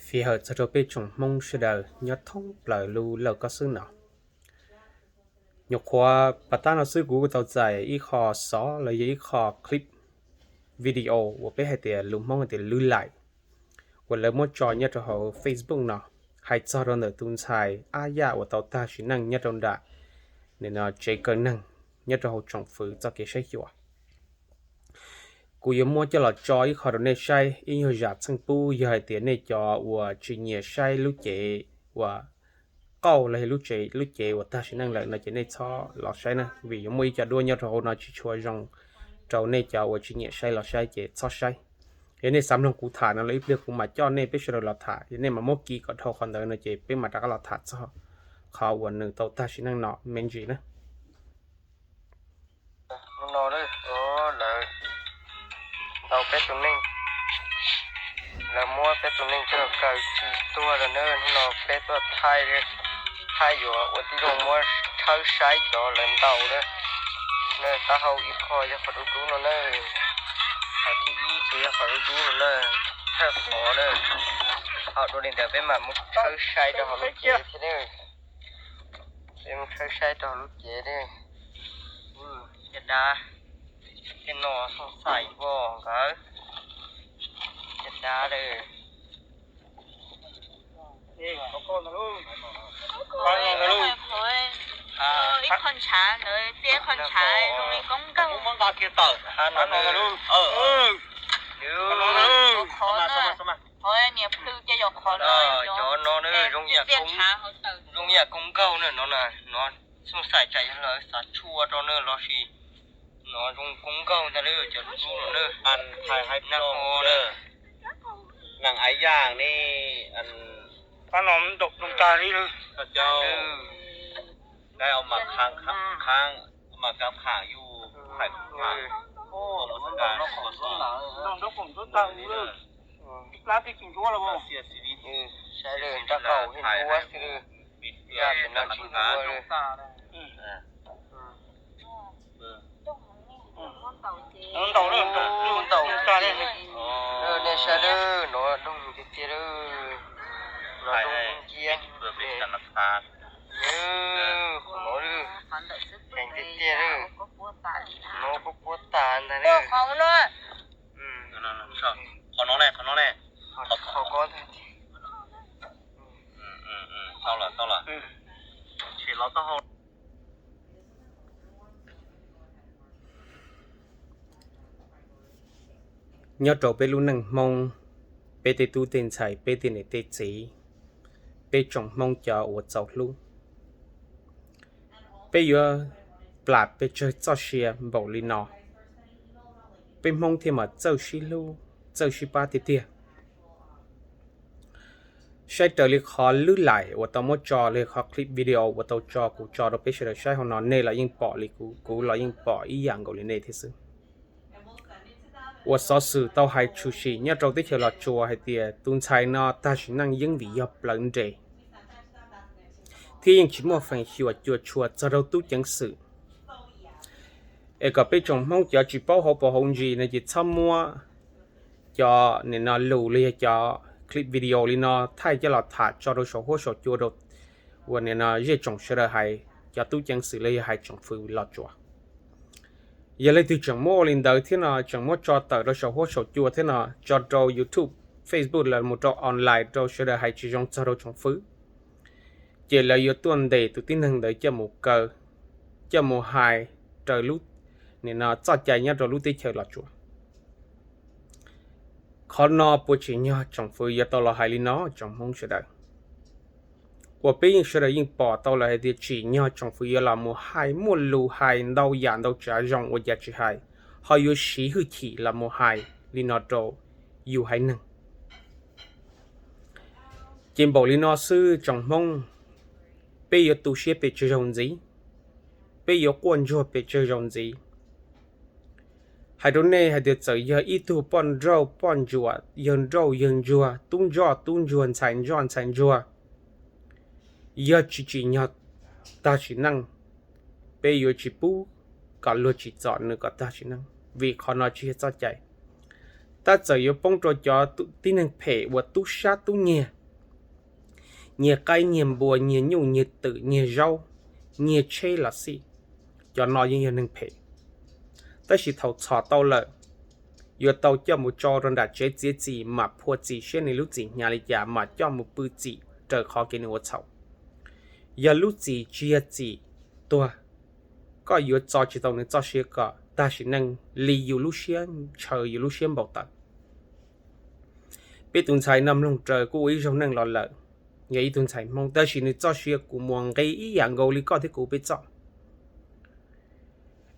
Fij hawm txog rau peb tsoom Hmoob sawv daws nyob thoob plaws lub laj koj xwb no. Nyuam qhuav pas tab no xwb kuv kuj tau txais ib qho xov los yog ib qho clip video uas peb hais tias lus Hmoob hais tias lwb laim, uas lawv muab tso nyob rau hauv Facebook no, hais txog rau ntawm tus ntxhais Ab Yaj uas tau tag sim neej nyob rau nram tsev kaw neeg nyob rau hauv tsoom fwv txoj kev saib xyuas. Kuv yuav muab coj los tso ib qho rau nej saib ib nyuag zam txheej pub, yog hais tias nej cov uas tsis nyiam saib lub cev uas qauj los yog lub cev uas tag sim neej lawm no ces nej txhob los saib na, vim yuav muaj ib co duab nyob rau hauv no tsis tshua zoo rau nej cov uas tsis nyiam saib los saib ces txhob saib. Yog nej xav mloog kuv tham no los ib pliag kuv mam coj nej peb sawv daws los tham, yog nej mam muab kiv kom dhau qhov ntawd no ces peb mam rov qab los tham txog qhov uas nws tau tag sim neej no me ntsis na. Hnub no lawv ntaus peb tus neeg, lawv muab peb tus neeg coj kaw tsis tuag lawm na. Hnub no peb tuaj thaij, thaij yuav ua tib zoo muab tshawb saib cov lawv ntaus na. Taub hau ib qho yog qhov dub dub no na, qhov thib ib ces yog qhov dub dub no na, thawj qhov na. Ho dua li ntawd peb mam mus tshawb saib rau hauv lub cev thiab na. Peb mus tshawb saib rau hauv lub cev na. Caj dab, tej no xoo xais vos nkawd, caj dab lawm. Ib qho ntshav ntawd, txia ib qho ntshav zoo li koob nkaug. Qhov niam plhws ces yog qhov no, cov no zoo yam koob nkaug na no, no xoo xais tsam yog lawv xav tshua rau na lossis no zoo koob nkaug ntag na, cov dub dub no na. Nag hmo na, nees Ab Yaj ne, pab no ntaus tag li na. Dai mas khab khab mas kav pham yus phais pham, saib lawm nrab qaum hib nruab xwb, yam no tsis nruab li. Ntaus, ntaus, ntaus, nej saib lawm, no doog tiag tiag lawm, no doog cia, qhov no lawm, heev tiag tiag lawm, no kuj puab tas ntag lawm. Qhov no ne, qhov no ne, qhov ko ntag. Tau lawm, tau lawm. Nyob rau peb lub neej Hmoob, peb tej tub tej ntxhais, peb tej niam tej txiv, peb tsoom Hmoob cov uas txaus hlub, peb yuav plam pes tsawg txoj sia npaum li no, peb Hmoob thiaj mam txawj sib hlub, txawj sib pab tiag tiag. Saib raws li qhov lwb laim uas tau muab tso, li qhov clip video uas tau tso, kuv tso rau peb sawv daws saib hauv no, nej los yeej pom li kuv, kuv los yeej pom ib yam nkaus li nej thiab xwb. Uas xov xwm tau hais tshwm sim nyob rau teb chaws Los Tsuas hais tias tus ntxhais no tag sim neej yeej vim yog plawv nres, thiab yeej tsis muaj feem xyuam cuam tshuam txog rau tub ceev xwm. Es kom peb tsoom Hmoob cov tsis paub hauv paus hauv ntsis no ces txhob muab cov nim no lus los yog cov clip video li no thaij coj los tham tso rau saum huab saum cua rau uas nim no zej tsoom sawv daws hais cov tub ceev xwm los yog hais tsoom fwv Los Tsuas. Yog leej twg tseem muab ua li ntawd thiab no, tseem muab tso tawm rau saum huab saum cua thiab no, tso rau YouTube, Facebook los mus rau online rau sawv daws hais tsis zoo txog rau tsoom fwv, ces lawv yuav tuaj ntes tus tib neeg ntawd coj mus kaw, coj mus hais raws lub, nim no txoj cai nyob rau lub teb chaws Los Tsuas. Qhov no puas tsim nyog tsoom fwv yuav tau los hais li no tsoom Hmoob sawv daws? Uas peb yeej sawv daws yeej pom tau lawm hais tias tsim nyog tsoom fwv yuav los mus hais muaj lus hais ntau yam ntau tsav zoo ua cas tsis hais, ho yuav siv hwj chim los mus hais li no rau yus haiv neeg. Ces npaum li no xwb tsoom Hmoob, peb yuav tu siab pes tsawg zaus ntxiv, peb yuav quaj ntsuag pes tsawg zaus ntxiv. Hais rau nej hais tias txawm yog ib tug poj nrauj poj ntsuam, yawg nrauj yawg ntsuag, tub ntsoj tub ntsuag, ntxhais ntsoj ntxhais ntsuag, yog tsis tsim nyog tag sim neej, peb yuav tsis pub kom luag tsim txom nws kom tag sim neej, vim qhov no tsis yog txoj cai. Tab txawm yuav poob rau cov tib neeg phem uas tub sab tub nyiag, nyiag qaib, nyiag npua, nyiag nyuj, nyiag twm, nyiag zaub, nyiag tsheb los xij, cov no yeej yog neeg phem. Tab sis thaum txhom tau lawm, yuav tau coj mus tso rau nram tsev txiav txim, mam phua txim saib nws lub txim hnyav li cas, mam coj mus pw txim raws qhov kev nws ua txhaum. Yog lub txim tsis yog txim tuag, koj yuav txo tsis tau nws txoj sia kom tag sim neej li yus lub siab ntshaw, yus lub siab npau taws. Peb tus ntxhais no mloog raws kuj ua ib zaug neej los lawm, yog ib tug ntxhais Hmoob, tab sis nws txoj sia kuj muaj nqis ib yam nkaus li koj thiab kuv peb txoj.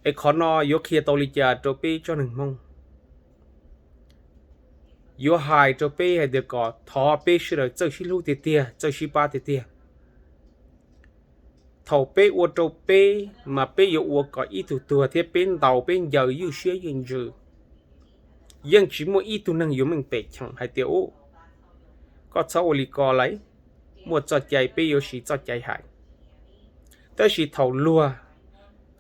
Es qhov no yuav qhia tau li cas rau peb tsoom neeg Hmoob? Yuav hais rau peb hais tias kom thov peb sawv daws txawj sib hlub tiag tiag, txawj sib pab tiag tiag. Thaum peb ua rau peb, mas peb yuav ua kom ib tug tuag thiab peb ntaus peb ncaws ywj siab ywj ntsws. Yeej tsis muaj ib tug neeg yuav meej pem cheem hais tias, u, koj txhob ua li ko lauj, muaj txoj cai peb yuav siv txoj cai hais. Tab sis thaum luag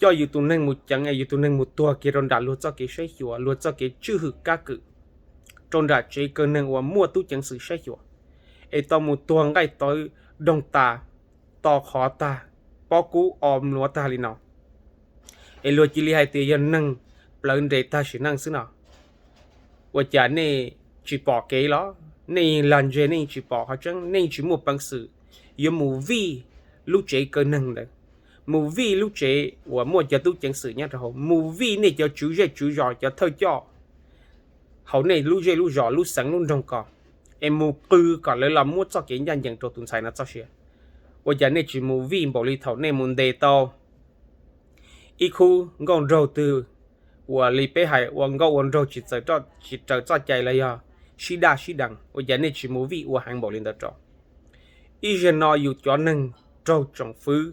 coj yus tus neeg mus ceev es yus tus neeg mus tuag kiag rau nram luag txoj kev saib xyuas, luag txoj kev tswj hwm kab kwm, rau nram tsev kaw neeg uas muaj tub ceev xwm saib xyuas, es tau mus tuag nqaij tawv doog tas, to qhov tag, pob kub o mluav tag li no, es luag cia li hais tias yog neeg plawv nres tag sim neej xwb no. Ua cas nej tsis pom kev los? Nej lag ntseg nej tsis pom qhov tseeb, nej tsis muaj peev xwm yuav mus vij lub tsev kaw neeg ntawd, mus vij lub tsev uas muaj cov tub ceev xwm nyob rau hauv, mus vij nej cov tswv zej tswv zos, cov thawj coj hauv nej lub zej lub zos, lub xeev lub nroog ko, es mus qw kom lawv los muab txoj kev ncaj ncees rau tus ntxhais no txoj sia. Ua cas nej tsis mus vij npaum li thaum nej mus ntes tau ib khub nkauj nraug twg uas li peb hais ua nkauj ua nraug tsis txawm, tsis raws txoj cai los yog sib daj sib deev, ua cas nej tsis mus vij ua heev npaum li ntawd rau? Ib zaug no yus cov neeg raug tsoom fwv,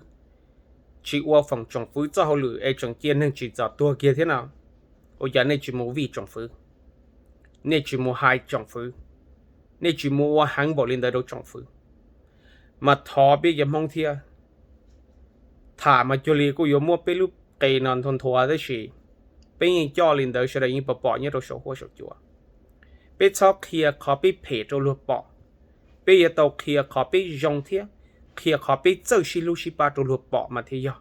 tsis ua foom tsoom fwv txoj hauj lwm es tseem cia neeg tsim txom tuag kiag thiab no, ua cas nej tsis mus vij tsoom fwv? Nej tsis mus hais tsoom fwv, nej tsis mus ua heev npaum li ntawd rau tsoom fwv. Mas thov peb cov Hmoob thiab, tham mas cuag li kuj yuav muab peb lub qe no nthua nthua, tab sis peb yeej coj li ntawd sawv daws yeej pom pom nyob rau saum huab saum cua. Peb txhob qhia qhov peb phem rau luag pom, peb yuav tau qhia qhov peb zoo thiab qhia qhov peb txawj sib hlub sib pab rau luag pom mas thiaj yog.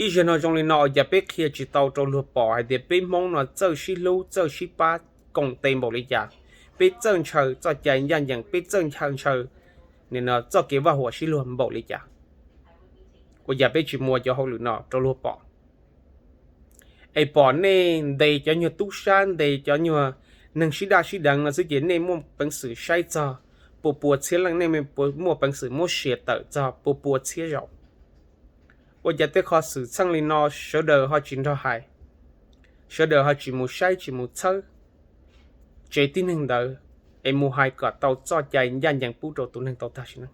Ib zaug no zoo li no ua cas peb qhia tsis tau rau luag pom hais tias peb Hmoob no txawj sib hlub txawj sib pab koom tes npaum li cas, peb txawj ntshaw txoj cai ncaj ncees, peb txawj ntshaw ntshaw txoj kev vaj huam sib luag npaum li cas? Ua cas peb tsis muaj cov hauj lwm no rau luag pom? Es pom nej ntes cov nyuag tub sab, ntes cov nyuag neeg sib daj sib deev no xwb ces nej muaj peev xwm saib txog pua pua txhiab leej, nej muaj peev xwm muab sia tawm txog pua pua txhiab zaus. Ua cas tej qhov xwm txheej li no sawv daws ho tsis nrog hais, sawv daws ho tsis mus saib tsis mus txhawb tsev tib neeg ntawd es mus hais kom tau txoj cai ncaj ncees pub rau tus neeg tau tag sim neej?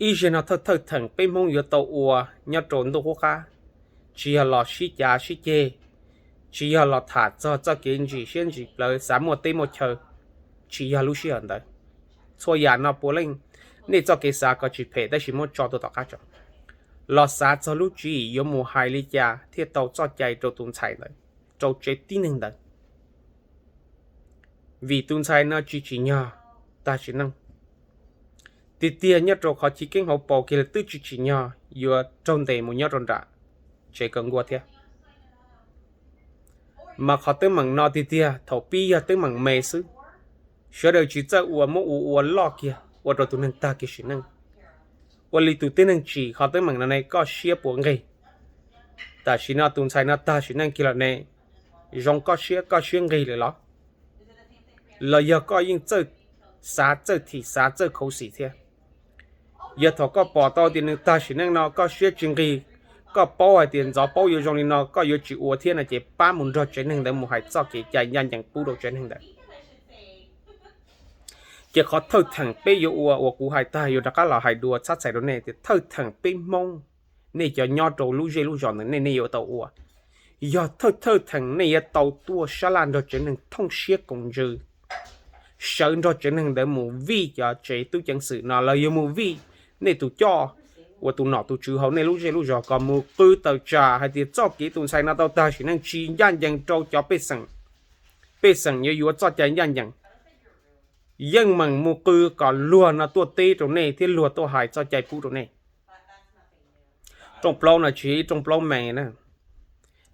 Ib zaug no thawj thawj theem peb Hmoob yuav tau ua nyob rau ntuj qub qab, tsis yog los sib cav sib ceg, tsis yog los tham txog txoj kev ntsim siab ntsim plawv xav muaj teb muaj chaw, tsis yog lub sij hawm ntawd. Txhua yam no puav leej nej txoj kev xav ko tsis phem tab sis muab tso tuaj tom qab tso. Los xav txog lub tswv yim yuav mus hais li cas thiaj tau txoj cai rau tus ntxhais ntawd, rau tsev tib neeg ntawd. Vim tus ntxhais no tsis tsim nyog tag sim neej, tiag tiag nyob rau qhov chiv keeb hauv paus kiag li twb tsis tsim nyog yuav raug ntes mus nyob rau nram tsev kaw nkuaj thiab. Mas qhov teeb meem no tiag tiag thaum pib yog teeb meem me xwb, sawv daws tsis txawj ua, muab ua ua loj kiag ua rau tus neeg tag kiag sim neej. Ua li tus tib neeg tsim qhov teeb meem no ne koj siab puas nqig? Tam sim no tus ntxhais no tag sim neej kiag lawm ne, zoo koj siab, koj siab nqig lawm los? Los yog koj yeej txawj xav txawj thim xav txawj khuv xim thiab? Yog thaum koj pom tau tias nws tag sim neej no koj siab tsis nqig, koj paub hais tias ntxov paub yuav zoo li no koj yuav tsis ua thiab no ces pab mus nrog tsev neeg ntawd mus hais txoj kev cai ncaj ncees pub rau tsev neeg ntawd. Ces qhov thawj theem peb yuav ua uas kuv hais tag yuav rov qab los hais dua txhab txhais rau nej tias thawj theem peb Hmoob, nej cov nyob rau lub zej lub zos ntawd nej nej yuav tau ua. Yog thawj thawj theem nej yuav tau tuaj sab laj nrog tsev neeg thooj siab koom ntsws, sawv nrog tsev neeg ntawd mus vij cov tsev tub ceev xwm no los yog mus vij nej tus coj uas tus nom tus tswv hauv nej lub zej lub zos ko mus qw tawm tsam hais tias txoj kev tus ntxhais no tau tag sim neej tsis ncaj ncees rau cov pej xeem. Pej xeem yuav yuav txoj cai ncaj ncees. yeej meem mus qw kom luag no tuaj teb rau nej thiab luag tuaj hais txoj cai pub rau nej. Rooj plaub no tsis yog ib rooj plaub me na.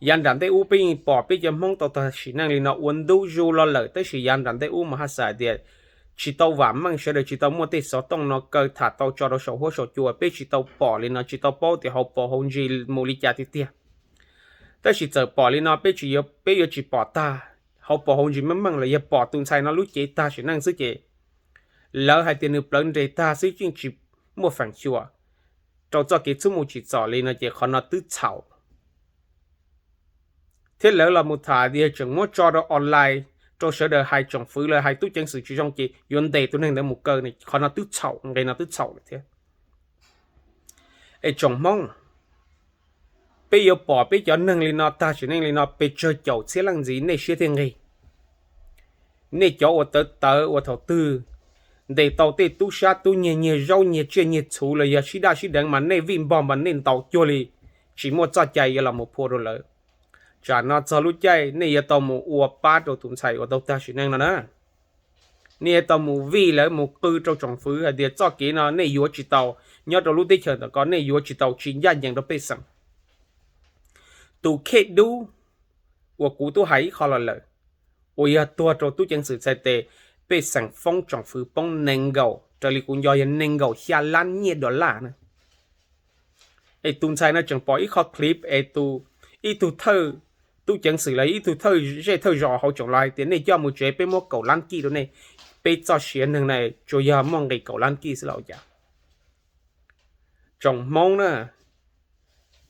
Yav nram ntej ub peb yeej pom peb cov Hmoob tau tag sim neej li no ua ntu zus los lawm, tab sis yav nram ntej ub mas haj xav tias tsis tau vam meej, sawv daws tsis tau muaj tej xov tooj no kaw tham tau tso rau saum huab saum cua, peb tsis tau pom li no, tsis tau paub tias hauv paus hauv ntsis mus li cas tiag tiag. Tab sis txawm pom li no peb tsis yuav, peb yuav tsis pom tag hauv paus hauv ntsis meej meej los yog pom tus ntxhais no lub cev tag sim neej xwb ces lawv hais tias nws plawv nres tag xwb yeej tsis muaj feem xyuam rau txoj kev txhub mus tsim txom li no ces qhov no twb txhaum. Thiab lawv los mus tham tias tseem muab tso rau online rau sawv daws hais tsoom fwv los hais tub ceev xwm tsis zoo ces yuav ntes tus neeg ntawd mus kaw, qhov no twb txhaum, nqe no twb txhaum lawm thiab. Es tsoom Hmoob, peb yuav pom peb cov neeg li no tag sim neej li no pes tsawg caum txhiab leej ntxiv nej siab thiaj nqig? Nej cov uas tawv tawv uas thaum twg ntes tau tej tub sab tub nyiag, nyiag zaub nyiag tsiaj nyiag txhuv los yog sib daj sib deev mas nej vij npog mas nej ntaus cuag li tsis muaj txoj cai yuav los mus phua rau lawv. Tsam no txog lub caij nej yuav tau mus ua pab rau tus ntxhais uas tau tag sim neej no na. Nej yuav tau mus vij lawv mus qw rau tsoom fwv hais tias txoj kev no nej yuav tsis tau, nyob rau lub teb chaws ntawm ko nej yuav tsis tau, tsis ncaj ncees rau pej xeem. Tus khej dub uas kuv twb hais ib qho los lawm, uas yog tuag rau tub ceev xwm txhais tes, pej xeem foob tsoom fwv poob nees nkaum, raws li kuv nco yog nees nkaum xya lab nyiaj dollar na. Es tus ntxhais no tseem pom ib qho clip es tus, ib tug thawj, tub ceev xwm los ib tug thawj zej thawj zos hauv tseem los hais tias nej coj mus tsev peb muab kaum lab kij rau nej, peb txoj sia neeg na tsuas yog muaj nqis kaum lab kij xwb los ua cas? Tsoom Hmoob na,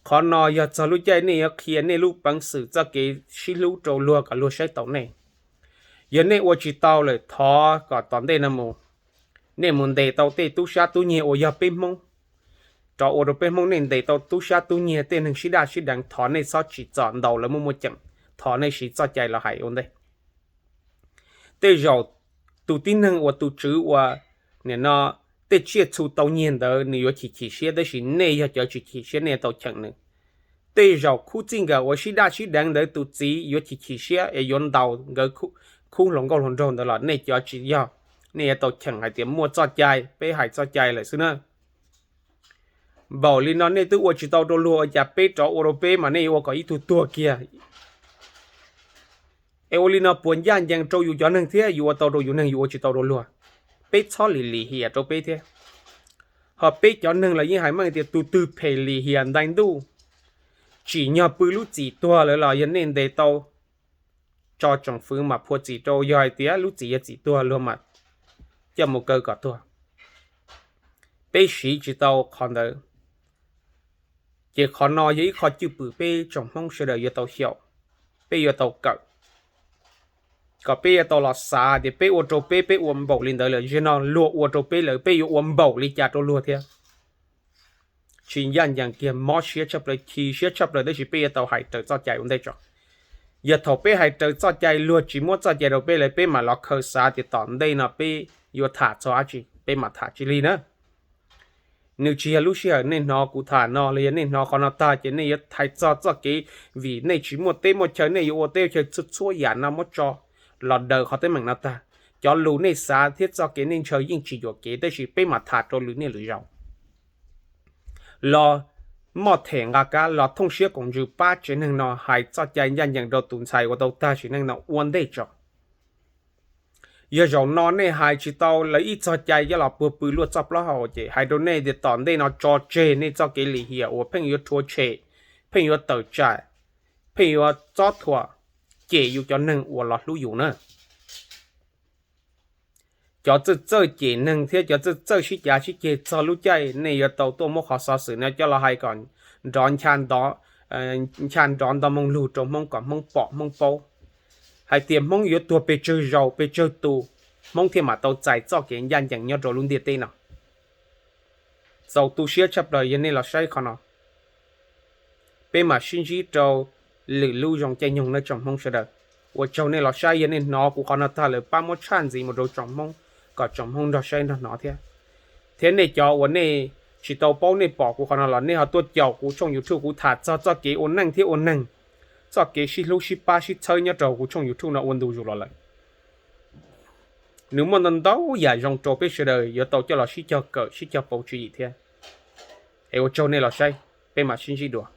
qhov no yog txog lub caij nej yuav qhia nej lub peev xwm txoj kev sib hlub rau luag kom luag saib taus nej. Yog nej ua tsis tau lawm thov kom tom ntej no mus, nej mus ntes tau tej tub sab tub nyiag uas yog peb Hmoob, rov ua rau peb Hmoob, nej ntes tau tub sab tub nyiag tej neeg sib daj sib deev thov nej txhob tsim txom ntaus lawv muaj muaj ceem, thov nej siv txoj cai los hais ua ntej. Tej zaum tus tib neeg uas tus tswv uas nim no tej tsiaj txhu tau nyiag ntawd nws yuav chim chim siab, tab sis nej yog cov tsis chim siab nej tau cheem nws. Tej zaum khub txij nkawm uas sib daj sib deev ntawd tus txiv yuav chim chim siab es yuav ntaus nkawd khub hluas nkauj hluas nraug ntawd los nej cov tsis yog, nej yuav tau cheem hais tias muaj txoj cai, peb hais txoj cai lawm xwb na. Npaum li no nej twb ua tsis tau rau luag ua cas peb rov ua rau peb mas nej yuav ua kom ib tug tuag kiag. Es ua li no puas ncaj ncees rau yus cov neeg thiab yus ua tau rau yus neeg yus ua tsis tau rau luag? Peb txhob lim lim hiam rau peb thiab. Ho peb cov neeg los yeej hais meej tias tus twg phem lim hiam ntais ntuj, tsim nyog pw lub txim tuag lawm los yog nej ntes tau tso tsoom fwv mas phua txim rau, yog hais tias lub txim yog txim tuag luag mas coj mus kaw kom tuag. Peb siv tsis tau qhov ntawd, ces qhov no yog ib qho cwj pwm peb tsoom Hmoob sawv daws yuav tau xyaum, peb yuav tau kawm, kom peb yuav tau los xav tias peb ua rau peb, peb ua npaum li ntawd lawm, zaum no luag ua rau peb lawm peb yuav ua npaum li cas rau luag thiab. Tsis ncaj ncees kiag, mob siab tshaj plaws, chim siab tshaj plaws, tab sis peb yuav tau hais raws txoj cai ua ntej tso. Yog thaum peb hais raws txoj cai luag tsis muab txoj cai rau peb lawm peb mam los khaws xav tias tom ntej no peb yuav tham txog dab tsi peb mam tham tsis lig na. Nws tsis yog lub sij hawm nej hnov kuv tham no los yog nej hnov qhov no tag ces nej yuav hais txog txoj kev vim nej tsis muaj teb muaj chaw nej yuav ua teb ua chaw, txhua txhua yam no muab tso los daws qhov teeb meem no tag. Cov lus nej xav thiab txoj kev nej ntshaw yeej tsis yuam kev, tab sis peb mam tham rau lwm niaj lwm zaus. Los moj them nqa kab los thooj siab koom ntsws pab tsev neeg no hais txoj cai ncaj ncees rau tus ntxhais uas tau tag sim neej no ua ntej tso. Yog zaum no nej hais tsis tau lawv ib txog cai coj los puag pw luaj txoj plaub hau ces hais rau nej tias tom ntej no tso tseg nej txoj kev lim hiam uas pheej yuav rhuav tshem, pheej yuav tawm tsam, pheej yuav txob thuam cem yus cov neeg uas los hlub yus na. Cov txawj txawj cem neeg thiab cov txawj txawj sib cav sib ceg txog lub caij nej yuav tau tuaj muab qhov xov xwm no coj los hais kom nrov ncha nrov nto moo lug rau Hmoob kom Hmoob pom Hmoob paub hais tias Hmoob yuav tuag pes tsawg zaus pes tsawg tus, Hmoob thiaj mam tau txais txoj kev ncaj ncees nyob rau lub ntiaj teb no. Txaus tu siab tshaj plaws yog nej los saib qhov no. Peb mam sib ntsib rau lwm lub zoo caij nyoog nawb tsoom Hmoob sawv daws. Ua tsaug nej los saib, yog nej hnov kuv qhov no tag lawm pab muab tshaj ntxiv mus rau tsoom Hmoob kom tsoom Hmoob nrog saib nrog hnov thiab. Thiab nej cov uas nej tsis tau paub nej pom kuv qhov no los nej ho tuaj caum kuv tshooj YouTube kuv tham txog txoj kev ua neej thiab ua neeg, txoj kev sib hlub sib pab sib txhawb nyob rau kuv tshooj YouTube no ua ntu zus los lawm. Nws muaj ntau ntau yam zoo rau peb sawv daws yuav tau coj los sib cog kawm sib cog pauv tswv yim thiab. Es ua tsaug nej los saib, peb mam sib ntsib dua.